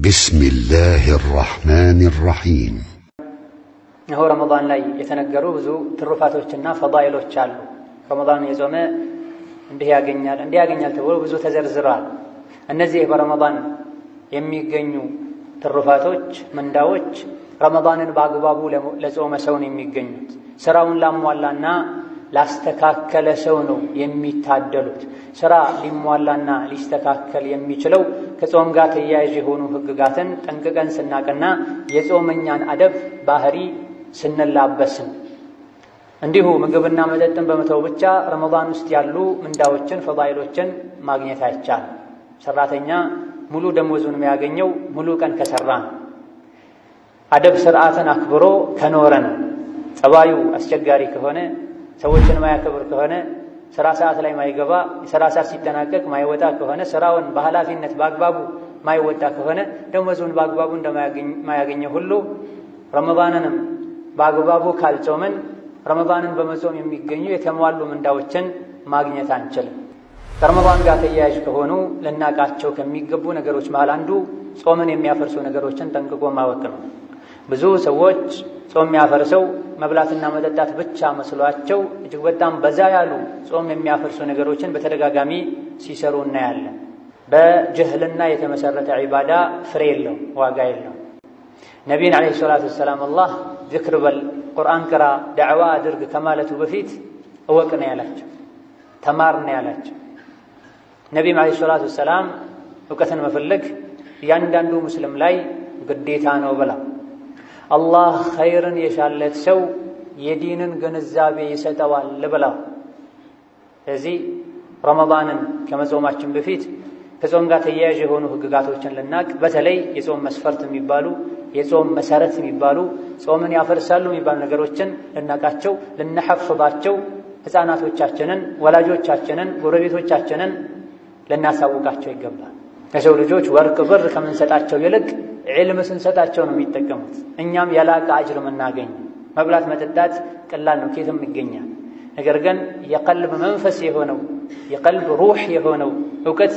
بسم الله الرحمن الرحيم። እነሆ ረመዳን ላይ የተነገሩ ብዙ ትሩፋቶችና ፈዳኢሎች አሉ። ረመዳን የጾመ እንዲህ ያገኛል እንዲህ ያገኛል ተብሎ ብዙ ተዘርዝረዋል። እነዚህ በረመዳን የሚገኙ ትሩፋቶች፣ ምንዳዎች ረመዳንን በአግባቡ ለጾመ ሰው ነው የሚገኙት። ስራውን ላሟላና ላስተካከለ ሰው ነው የሚታደሉት። ስራ ሊሟላና ሊስተካከል የሚችለው ከጾም ጋር ተያያዥ የሆኑ ህግጋትን ጠንቅቀን ስናቅና የጾመኛን አደብ ባህሪ ስንላበስን። እንዲሁ ምግብና መጠጥን በመተው ብቻ ረመዳን ውስጥ ያሉ ምንዳዎችን ፈዳኢሎችን ማግኘት አይቻልም። ሰራተኛ ሙሉ ደሞዙን የሚያገኘው ሙሉ ቀን ከሰራ ነው። አደብ ስርዓትን አክብሮ ከኖረ ነው። ጸባዩ አስቸጋሪ ከሆነ፣ ሰዎችን ማያከብር ከሆነ፣ ስራ ሰዓት ላይ ማይገባ፣ የስራ ሰዓት ሲጠናቀቅ ማይወጣ ከሆነ፣ ስራውን በኃላፊነት በአግባቡ ማይወጣ ከሆነ ደሞዙን በአግባቡ እንደማያገኘው ሁሉ ረመዳንንም በአግባቡ ካልጾምን ረመዳንን በመጾም የሚገኙ የተሟሉ ምንዳዎችን ማግኘት አንችልም። ከረመዳን ጋር ተያያዥ ከሆኑ ልናቃቸው ከሚገቡ ነገሮች መሃል አንዱ ጾምን የሚያፈርሱ ነገሮችን ጠንቅቆ ማወቅ ነው። ብዙ ሰዎች ጾም የሚያፈርሰው መብላትና መጠጣት ብቻ መስሏቸው እጅግ በጣም በዛ ያሉ ጾም የሚያፈርሱ ነገሮችን በተደጋጋሚ ሲሰሩ እናያለን። በጅህልና የተመሰረተ ዒባዳ ፍሬ የለውም፣ ዋጋ የለውም። ነቢይን ዓለይሂ ሰላቱ ወሰላም አላህ ዝክር በል፣ ቁርአን ቅራ፣ ዳዕዋ አድርግ ከማለቱ በፊት እወቅ ነው ያላቸው፣ ተማር ነው ያላቸው። ነቢይም ዓለይሂ ሰላቱ ወሰላም እውቀትን መፈለግ እያንዳንዱ ሙስሊም ላይ ግዴታ ነው ብላ አላህ ኸይርን የሻለት ሰው የዲንን ግንዛቤ ይሰጠዋል ብላ። ስለዚህ ረመዳንን ከመጾማችን በፊት ከጾም ጋር ተያያዥ የሆኑ ህግጋቶችን ልናቅ፣ በተለይ የጾም መስፈርት የሚባሉ፣ የጾም መሰረት የሚባሉ፣ ጾምን ያፈርሳሉ የሚባሉ ነገሮችን ልናቃቸው፣ ልናሐፍባቸው፣ ሕፃናቶቻችንን፣ ወላጆቻችንን፣ ጎረቤቶቻችንን ልናሳውቃቸው ይገባል። ለሰው ልጆች ወርቅ ብር ከምንሰጣቸው ይልቅ ዒልም ስንሰጣቸው ነው የሚጠቀሙት። እኛም የላቀ አጅር የምናገኝ። መብላት መጠጣት ቀላል ነው፣ ኬትም ይገኛል። ነገር ግን የቀልብ መንፈስ የሆነው፣ የቀልብ ሩህ የሆነው እውቀት፣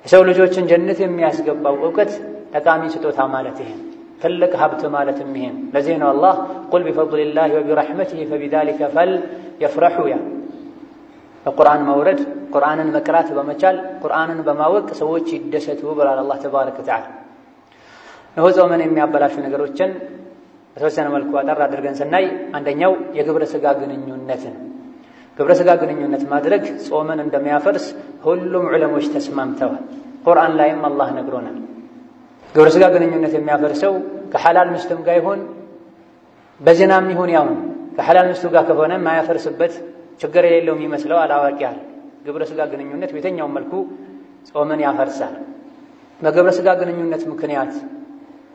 የሰው ልጆችን ጀነት የሚያስገባው እውቀት ጠቃሚ ስጦታ ማለት ይሄ፣ ትልቅ ሀብት ማለትም ይሄ። ለዚህ ነው አላህ قل بفضل الله وبرحمته فبذلك فليفرحوا ያ በቁርአን መውረድ፣ ቁርአንን መቅራት በመቻል፣ ቁርአንን በማወቅ ሰዎች ይደሰቱ ብሏል አላህ ተባረከ ወተዓላ። እነሆ ጾምን የሚያበላሹ ነገሮችን በተወሰነ መልኩ አጠር አድርገን ስናይ አንደኛው የግብረ ስጋ ግንኙነት ነው። ግብረ ስጋ ግንኙነት ማድረግ ጾምን እንደሚያፈርስ ሁሉም ዑለሞች ተስማምተዋል። ቁርአን ላይም አላህ ነግሮናል። ግብረ ስጋ ግንኙነት የሚያፈርሰው ከሐላል ሚስትም ጋር ይሁን በዚናም ይሁን ያው ነው። ከሐላል ሚስቱ ጋር ከሆነ የማያፈርስበት ችግር የሌለው የሚመስለው አላዋቂ አለ። ግብረ ስጋ ግንኙነት በየትኛውም መልኩ ጾምን ያፈርሳል። በግብረ ስጋ ግንኙነት ምክንያት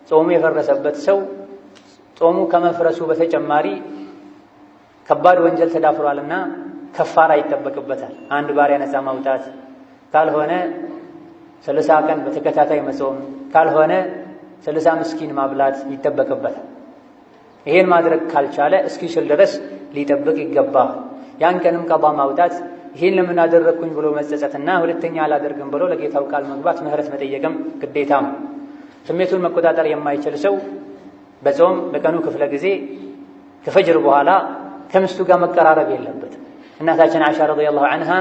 ጾሙ የፈረሰበት ሰው ጾሙ ከመፍረሱ በተጨማሪ ከባድ ወንጀል ተዳፍሯልና ከፋራ ይጠበቅበታል። አንድ ባሪያ ነፃ ማውጣት፣ ካልሆነ 30 ቀን በተከታታይ መጾም፣ ካልሆነ 30 ምስኪን ማብላት ይጠበቅበታል። ይሄን ማድረግ ካልቻለ እስኪችል ድረስ ሊጠብቅ ይገባል። ያን ቀንም ቀዷ ማውጣት፣ ይሄን ለምን አደረግኩኝ ብሎ መጸጸትና ሁለተኛ አላደርግም ብሎ ለጌታው ቃል መግባት፣ ምህረት መጠየቅም ግዴታም። ስሜቱን መቆጣጠር የማይችል ሰው በጾም በቀኑ ክፍለ ጊዜ ከፈጅር በኋላ ከሚስቱ ጋር መቀራረብ የለበትም። እናታችን ዓኢሻ ረዲየላሁ ዐንሃ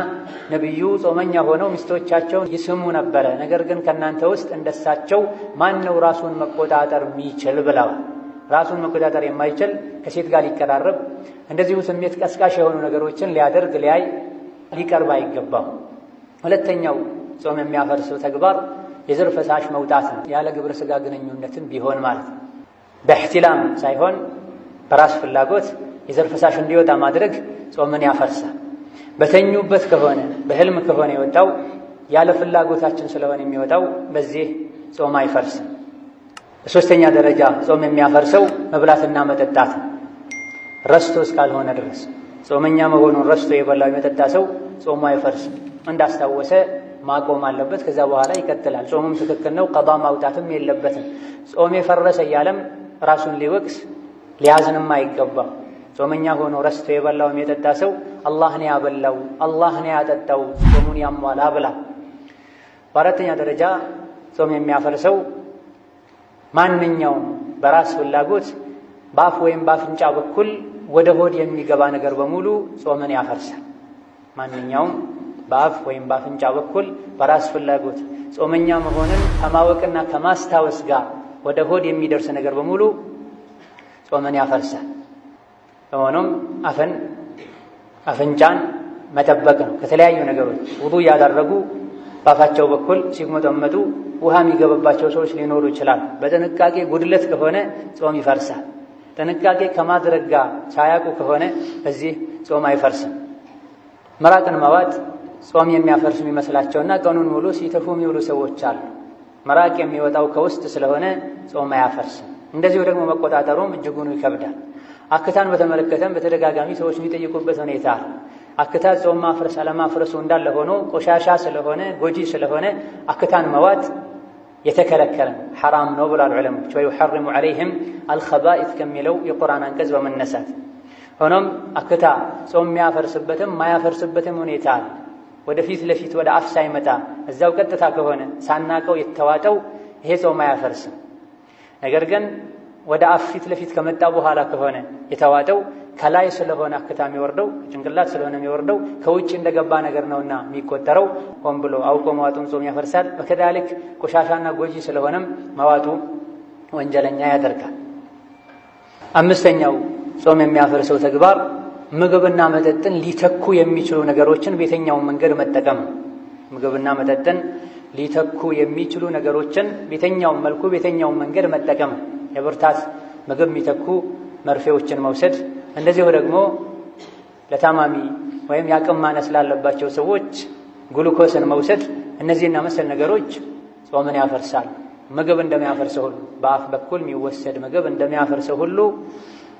ነቢዩ ጾመኛ ሆነው ሚስቶቻቸውን ይስሙ ነበረ፣ ነገር ግን ከእናንተ ውስጥ እንደሳቸው ማን ነው ራሱን መቆጣጠር የሚችል ብለዋል። ራሱን መቆጣጠር የማይችል ከሴት ጋር ሊቀራረብ፣ እንደዚሁ ስሜት ቀስቃሽ የሆኑ ነገሮችን ሊያደርግ፣ ሊያይ፣ ሊቀርብ አይገባም። ሁለተኛው ጾም የሚያፈርሰው ተግባር የዘር ፈሳሽ መውጣት ነው። ያለ ግብረ ስጋ ግንኙነትም ቢሆን ማለት ነው። በእሕትላም ሳይሆን በራስ ፍላጎት የዘር ፈሳሽ እንዲወጣ ማድረግ ጾምን ያፈርሳል። በተኙበት ከሆነ፣ በህልም ከሆነ የወጣው፣ ያለ ፍላጎታችን ስለሆነ የሚወጣው በዚህ ጾም አይፈርስም። በሶስተኛ ደረጃ ጾም የሚያፈርሰው መብላትና መጠጣት ነው። ረስቶ እስካልሆነ ድረስ፣ ጾመኛ መሆኑን ረስቶ የበላው የመጠጣ ሰው ጾሙ አይፈርስም። እንዳስታወሰ ማቆም አለበት። ከዛ በኋላ ይቀጥላል። ጾሙም ትክክል ነው። ቀዷ ማውጣትም የለበትም። ጾም የፈረሰ እያለም ራሱን ሊወቅስ ሊያዝንም አይገባም። ጾመኛ ሆኖ ረስቶ የበላውም የጠጣ ሰው አላህ ነው ያበላው፣ አላህ ነው ያጠጣው፣ ጾሙን ያሟላ ብላ። በአራተኛ ደረጃ ጾም የሚያፈርሰው ማንኛውም በራስ ፍላጎት በአፍ ወይም በአፍንጫ በኩል ወደ ሆድ የሚገባ ነገር በሙሉ ጾምን ያፈርሳል። ማንኛውም በአፍ ወይም በአፍንጫ በኩል በራስ ፍላጎት ጾመኛ መሆንን ከማወቅና ከማስታወስ ጋር ወደ ሆድ የሚደርስ ነገር በሙሉ ጾምን ያፈርሳል። በመሆኑም አፍን አፍንጫን መጠበቅ ነው ከተለያዩ ነገሮች። ውዱእ እያደረጉ በአፋቸው በኩል ሲጉመጠመጡ ውሃ የሚገባባቸው ሰዎች ሊኖሩ ይችላል። በጥንቃቄ ጉድለት ከሆነ ጾም ይፈርሳል። ጥንቃቄ ከማድረግ ጋር ሳያውቁ ከሆነ በዚህ ጾም አይፈርስም። ምራቅን መዋጥ ጾም የሚያፈርስ የሚመስላቸውና ቀኑን ሙሉ ሲተፉ የሚውሉ ሰዎች አሉ። ምራቅ የሚወጣው ከውስጥ ስለሆነ ጾም አያፈርስም። እንደዚሁ ደግሞ መቆጣጠሩም እጅጉኑ ይከብዳል። አክታን በተመለከተም በተደጋጋሚ ሰዎች የሚጠይቁበት ሁኔታ አለ። አክታ ጾም ማፍረስ አለማፍረሱ እንዳለ ሆኖ ቆሻሻ ስለሆነ ጎጂ ስለሆነ አክታን መዋጥ የተከለከለ ነው፣ ሐራም ነው ብሏል ዑለሞች። ወዩሐርሙ ዐለይሂም አልኸባኢት ከሚለው የቁርአን አንቀጽ በመነሳት ሆኖም አክታ ጾም የሚያፈርስበትም ማያፈርስበትም ሁኔታ አለ። ወደፊት ለፊት ወደ አፍ ሳይመጣ እዛው ቀጥታ ከሆነ ሳናቀው የተዋጠው ይሄ ጾም አያፈርስም። ነገር ግን ወደ አፍ ፊት ለፊት ከመጣ በኋላ ከሆነ የተዋጠው ከላይ ስለሆነ አክታ የሚወርደው ጭንቅላት ስለሆነ የሚወርደው ከውጭ እንደገባ ነገር ነውና የሚቆጠረው ሆን ብሎ አውቆ መዋጡን ጾም ያፈርሳል። وكذلك ቆሻሻና ጎጂ ስለሆነም መዋጡ ወንጀለኛ ያደርጋል። አምስተኛው ጾም የሚያፈርሰው ተግባር ምግብና መጠጥን ሊተኩ የሚችሉ ነገሮችን በየትኛውም መንገድ መጠቀም። ምግብና መጠጥን ሊተኩ የሚችሉ ነገሮችን በየትኛውም መልኩ በየትኛውም መንገድ መጠቀም። የብርታት ምግብ የሚተኩ መርፌዎችን መውሰድ፣ እንደዚሁ ደግሞ ለታማሚ ወይም የአቅም ማነስ ላለባቸው ሰዎች ግሉኮስን መውሰድ፣ እነዚህና መሰል ነገሮች ጾምን ያፈርሳል። ምግብ እንደሚያፈርሰው ሁሉ በአፍ በኩል የሚወሰድ ምግብ እንደሚያፈርሰው ሁሉ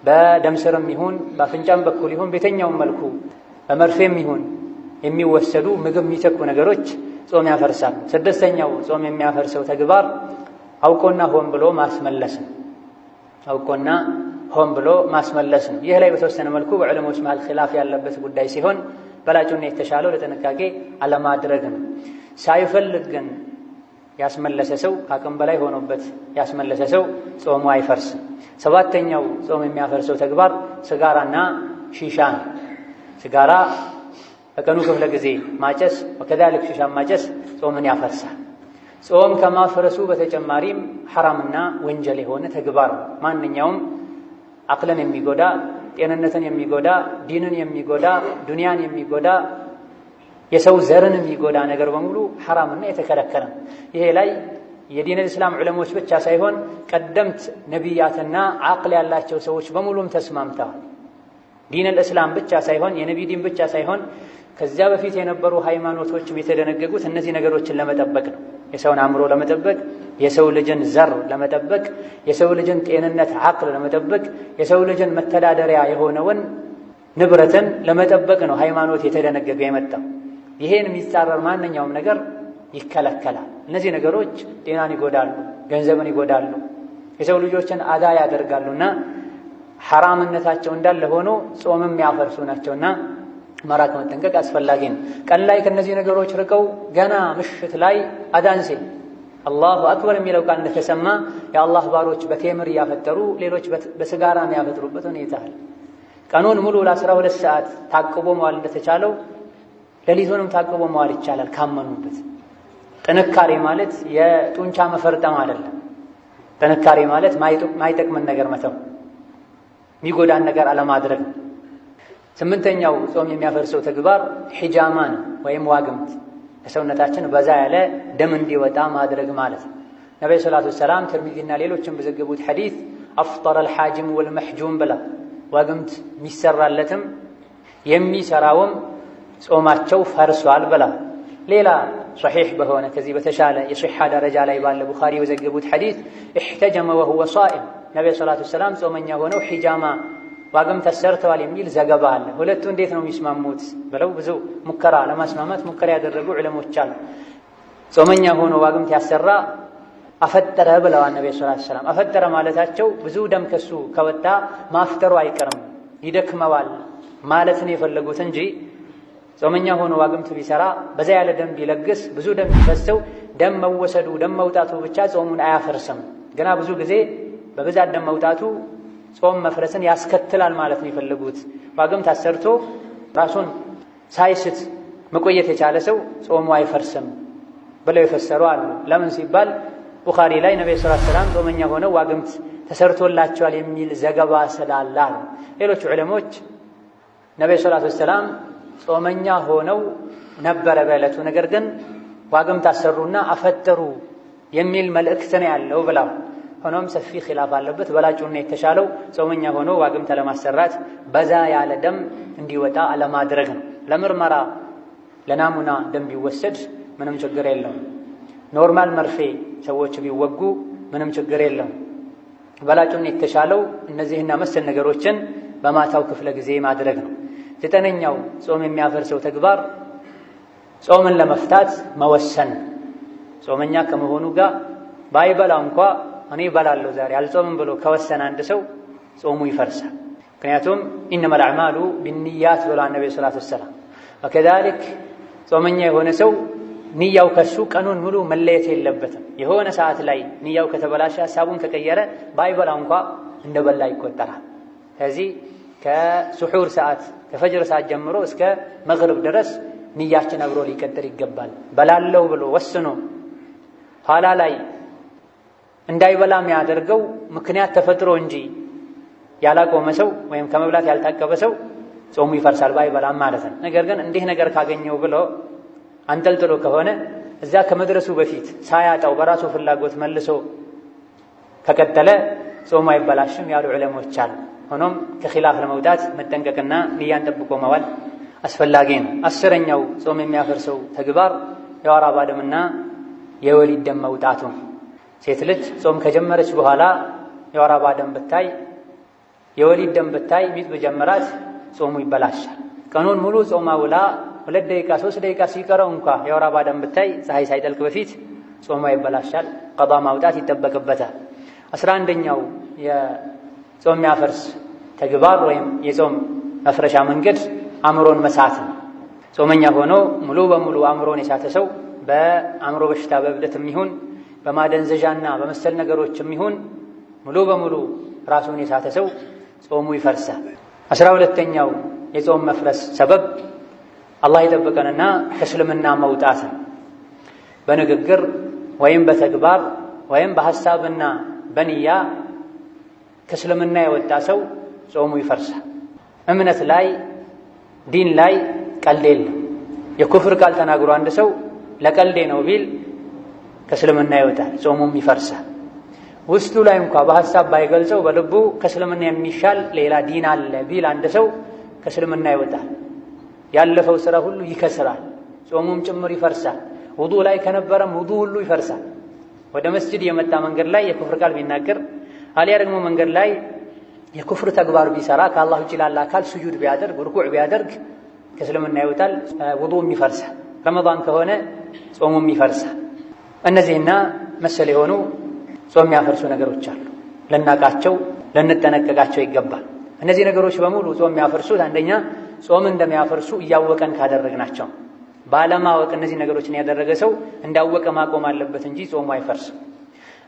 በደም ስርም ይሁን በአፍንጫም በኩል ይሁን በየትኛውም መልኩ በመርፌም ይሁን የሚወሰዱ ምግብ የሚተኩ ነገሮች ጾም ያፈርሳል። ስድስተኛው ጾም የሚያፈርሰው ተግባር አውቆና ሆን ብሎ ማስመለስ ነው። አውቆና ሆን ብሎ ማስመለስ ነው። ይህ ላይ በተወሰነ መልኩ በዑለሞች መሃል ኺላፍ ያለበት ጉዳይ ሲሆን በላጩና የተሻለው ለጥንቃቄ አለማድረግ ነው። ሳይፈልግ ግን ያስመለሰ ሰው ከአቅም በላይ ሆኖበት ያስመለሰ ሰው ጾሙ አይፈርስም። ሰባተኛው ጾም የሚያፈርሰው ተግባር ስጋራና ሺሻ ነው። ስጋራ በቀኑ ክፍለ ጊዜ ማጨስ ወከዛሊክ ሺሻ ማጨስ ጾምን ያፈርሳል። ጾም ከማፍረሱ በተጨማሪም ሐራምና ወንጀል የሆነ ተግባር ነው። ማንኛውም አቅልን የሚጎዳ ጤንነትን የሚጎዳ ዲንን የሚጎዳ ዱንያን የሚጎዳ የሰው ዘርን የሚጎዳ ነገር በሙሉ ሐራምና የተከለከለ ነው። ይሄ ላይ የዲን እስላም ዑለሞች ብቻ ሳይሆን ቀደምት ነቢያትና አቅል ያላቸው ሰዎች በሙሉም ተስማምተዋል። ዲን እስላም ብቻ ሳይሆን የነቢ ዲን ብቻ ሳይሆን ከዚያ በፊት የነበሩ ሃይማኖቶችም የተደነገጉት እነዚህ ነገሮችን ለመጠበቅ ነው። የሰውን አእምሮ ለመጠበቅ፣ የሰው ልጅን ዘር ለመጠበቅ፣ የሰው ልጅን ጤንነት አቅል ለመጠበቅ፣ የሰው ልጅን መተዳደሪያ የሆነውን ንብረትን ለመጠበቅ ነው ሃይማኖት የተደነገገ የመጣው። ይሄን የሚጻረር ማንኛውም ነገር ይከለከላል። እነዚህ ነገሮች ጤናን ይጎዳሉ፣ ገንዘብን ይጎዳሉ፣ የሰው ልጆችን አዳ ያደርጋሉና ሐራምነታቸው እንዳለ ሆኖ ጾምም ያፈርሱ ናቸውና መራቅ መጠንቀቅ አስፈላጊ ነው። ቀን ላይ ከእነዚህ ነገሮች ርቀው ገና ምሽት ላይ አዳን ሲል አላሁ አክበር የሚለው ቃል እንደተሰማ የአላህ ባሮች በቴምር እያፈጠሩ ሌሎች በስጋራ የሚያፈጥሩበት ሁኔታ አለ። ቀኑን ሙሉ ለ12 ሰዓት ታቅቦ መዋል እንደተቻለው ሌሊቱንም ታቅቦ መዋል ይቻላል ካመኑበት። ጥንካሬ ማለት የጡንቻ መፈርጠም አይደለም። ጥንካሬ ማለት ማይጠቅምን ነገር መተው፣ የሚጎዳን ነገር አለማድረግ። ስምንተኛው ጾም የሚያፈርሰው ተግባር ሒጃማ ነው ወይም ዋግምት፣ ከሰውነታችን በዛ ያለ ደም እንዲወጣ ማድረግ ማለት ነው። ነቢዩ ሰላቱ ወሰላም ትርሚዚና ሌሎችም በዘገቡት ሐዲስ أفطر الحاجم والمحجوم ብላ ዋግምት የሚሰራለትም የሚሰራውም ጾማቸው ፈርሷል ብላ። ሌላ ሶሒሕ በሆነ ከዚህ በተሻለ የሶሒሓ ደረጃ ላይ ባለ ቡኻሪ የዘገቡት ሐዲስ احتجم وهو صائم ነቢዩ ሰላቱ ወሰላም ጾመኛ ሆነው ሒጃማ ዋግምት ተሰርተዋል የሚል ዘገባ አለ። ሁለቱ እንዴት ነው የሚስማሙት ብለው ብዙ ሙከራ ለማስማማት ሙከራ ያደረጉ ዑለሞች አሉ። ጾመኛ ሆኖ ዋግምት ያሰራ አፈጠረ ብለዋል ነቢዩ ሰላቱ ወሰላም። አፈጠረ ማለታቸው ብዙ ደም ከሱ ከወጣ ማፍጠሩ አይቀርም ይደክመዋል ማለት ነው የፈለጉት እንጂ ጾመኛ ሆኖ ዋግምት ቢሰራ በዛ ያለ ደም ቢለግስ ብዙ ደም ቢፈሰው ደም መወሰዱ ደም መውጣቱ ብቻ ጾሙን አያፈርስም። ገና ብዙ ጊዜ በብዛት ደም መውጣቱ ጾም መፍረስን ያስከትላል ማለት ነው የፈለጉት። ዋግምት አሰርቶ ራሱን ሳይስት መቆየት የቻለ ሰው ጾሙ አይፈርስም ብለው የፈሰሩ አሉ። ለምን ሲባል ቡኻሪ ላይ ነብዩ ሰለላሁ ዐለይሂ ወሰለም ጾመኛ ሆነው ዋግምት ተሰርቶላቸዋል የሚል ዘገባ ስላለ አሉ። ሌሎች ዑለሞች ነብዩ ሰለላሁ ዐለይሂ ወሰለም ጾመኛ ሆነው ነበረ በዕለቱ፣ ነገር ግን ዋግምት አሰሩና አፈጠሩ የሚል መልእክት ነው ያለው ብለው። ሆኖም ሰፊ ኺላፍ አለበት። በላጩና የተሻለው ጾመኛ ሆኖ ዋግምት ለማሰራት በዛ ያለ ደም እንዲወጣ አለማድረግ ነው። ለምርመራ ለናሙና ደም ቢወሰድ ምንም ችግር የለውም። Normal መርፌ ሰዎች ቢወጉ ምንም ችግር የለውም። በላጩና የተሻለው እነዚህና መሰል ነገሮችን በማታው ክፍለ ጊዜ ማድረግ ነው። ዘጠነኛው ጾም የሚያፈርሰው ተግባር ጾምን ለመፍታት መወሰን። ጾመኛ ከመሆኑ ጋር ባይበላ እንኳ እኔ እበላለሁ ዛሬ አልጾምም ብሎ ከወሰነ አንድ ሰው ጾሙ ይፈርሳል። ምክንያቱም إنما الأعمال بالنيات ብለዋል ነብዩ صلى الله عليه وسلم። وكذلك ጾመኛ የሆነ ሰው ንያው ከሱ ቀኑን ሙሉ መለየት የለበትም። የሆነ ሰዓት ላይ ንያው ከተበላሸ ሀሳቡን ከቀየረ ባይበላ እንኳ እንደበላ ይቆጠራል። ስለዚህ ከሱሑር ሰዓት ከፈጅር ሰዓት ጀምሮ እስከ መግሪብ ድረስ ንያችን አብሮ ሊቀጥል ይገባል። በላለው ብሎ ወስኖ ኋላ ላይ እንዳይበላ የሚያደርገው ምክንያት ተፈጥሮ እንጂ ያላቆመ ሰው ወይም ከመብላት ያልታቀበ ሰው ጾሙ ይፈርሳል ባይበላም ማለት ነው። ነገር ግን እንዲህ ነገር ካገኘው ብሎ አንጠልጥሎ ከሆነ እዛ ከመድረሱ በፊት ሳያጣው በራሱ ፍላጎት መልሶ ከቀጠለ ጾሙ አይበላሽም ያሉ ዑለሞች አሉ። ሆኖም ከኺላፍ ለመውጣት መጠንቀቅና ንያን ጠብቆ መዋል አስፈላጊ ነው። አስረኛው ጾም የሚያፈርሰው ተግባር የወር አበባ ደምና የወሊድ ደም መውጣቱ። ሴት ልጅ ጾም ከጀመረች በኋላ የወር አበባ ደም ብታይ፣ የወሊድ ደም ብታይ፣ ሚጥ በጀመራት ጾሙ ይበላሻል። ቀኑን ሙሉ ጾማ ውላ 2 ደቂቃ 3 ደቂቃ ሲቀረው እንኳ የወር አበባ ደም ብታይ ፀሐይ ሳይጠልቅ በፊት ጾሟ ይበላሻል። ቀዷ ማውጣት ይጠበቅበታል። 11ኛው የጾም የሚያፈርስ ተግባር ወይም የጾም መፍረሻ መንገድ አእምሮን መሳት ነው። ጾመኛ ሆኖ ሙሉ በሙሉ አእምሮን የሳተ ሰው በአእምሮ በሽታ በእብደትም ይሁን በማደንዘዣና በመሰል ነገሮችም ይሁን ሙሉ በሙሉ ራሱን የሳተ ሰው ጾሙ ይፈርሳል። 12ኛው የጾም መፍረስ ሰበብ አላህ ይጠብቀንና ከእስልምና መውጣት ነው። በንግግር ወይም በተግባር ወይም በሐሳብና በንያ ከእስልምና የወጣ ሰው ጾሙ ይፈርሳል። እምነት ላይ ዲን ላይ ቀልድ የለም። የኩፍር ቃል ተናግሮ አንድ ሰው ለቀልዴ ነው ቢል ከእስልምና ይወጣል፣ ጾሙም ይፈርሳል። ውስጡ ላይ እንኳ በሐሳብ ባይገልጸው በልቡ ከእስልምና የሚሻል ሌላ ዲን አለ ቢል አንድ ሰው ከእስልምና ይወጣል። ያለፈው ስራ ሁሉ ይከስራል፣ ጾሙም ጭምር ይፈርሳል። ውዱእ ላይ ከነበረም ውዱእ ሁሉ ይፈርሳል። ወደ መስጂድ የመጣ መንገድ ላይ የኩፍር ቃል ቢናገር አሊያ ደግሞ መንገድ ላይ የኩፍር ተግባር ቢሰራ ከአላህ ውጭ ላለ አካል ስጁድ ቢያደርግ ርኩዕ ቢያደርግ ከእስልምና ይወጣል፣ ውዱእም ይፈርሳል። ረመዳን ከሆነ ጾሙም ይፈርሳል። እነዚህና መሰል የሆኑ ጾም የሚያፈርሱ ነገሮች አሉ። ልናቃቸው ልንጠነቀቃቸው ይገባል። እነዚህ ነገሮች በሙሉ ጾም የሚያፈርሱት አንደኛ ጾም እንደሚያፈርሱ እያወቀን ካደረግናቸው፣ ባለማወቅ እነዚህ ነገሮችን ያደረገ ሰው እንዳወቀ ማቆም አለበት እንጂ ጾሙ አይፈርስም።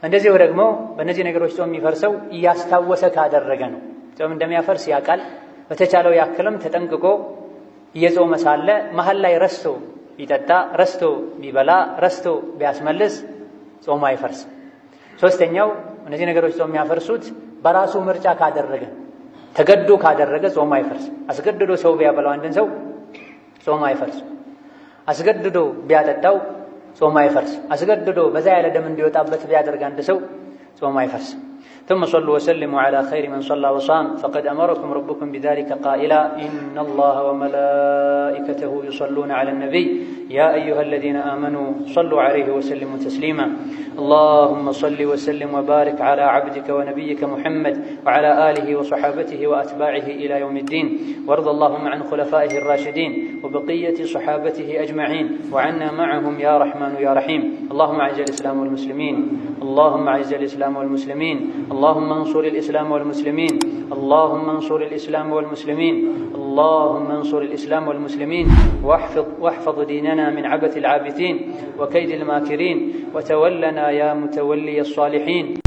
እንደዚሁ ደግሞ በእነዚህ ነገሮች ጾም የሚፈርሰው እያስታወሰ ካደረገ ነው። ጾም እንደሚያፈርስ ያውቃል። በተቻለው ያክልም ተጠንቅቆ እየጾመ ሳለ መሀል ላይ ረስቶ ቢጠጣ፣ ረስቶ ቢበላ፣ ረስቶ ቢያስመልስ ጾሙ አይፈርስም። ሶስተኛው እነዚህ ነገሮች ጾም የሚያፈርሱት በራሱ ምርጫ ካደረገ ተገዶ ካደረገ ጾሙ አይፈርስም። አስገድዶ ሰው ቢያበላው አንድን ሰው ጾሙ አይፈርስም። አስገድዶ ቢያጠጣው ጾሙ አይፈርስም። አስገድዶ በዛ ያለ ደም እንዲወጣበት ቢያደርግ አንድ ሰው ጾሙ አይፈርስም። ثم صلوا وسلموا على خير من صلى وصام فقد أمركم ربكم بذلك قائلا إن الله وملائكته يصلون على النبي يا أيها الذين آمنوا صلوا عليه وسلموا تسليما اللهم صل وسلم وبارك على عبدك ونبيك محمد وعلى آله وصحابته وأتباعه إلى يوم الدين وارض اللهم عن خلفائه الراشدين وبقية صحابته أجمعين وعنا معهم يا رحمن يا رحيم اللهم أعز الإسلام والمسلمين اللهم أعز الإسلام والمسلمين اللهم انصر الإسلام والمسلمين اللهم انصر الإسلام والمسلمين اللهم انصر الإسلام والمسلمين واحفظ ديننا من عبث العابثين وكيد الماكرين وتولنا يا متولي الصالحين.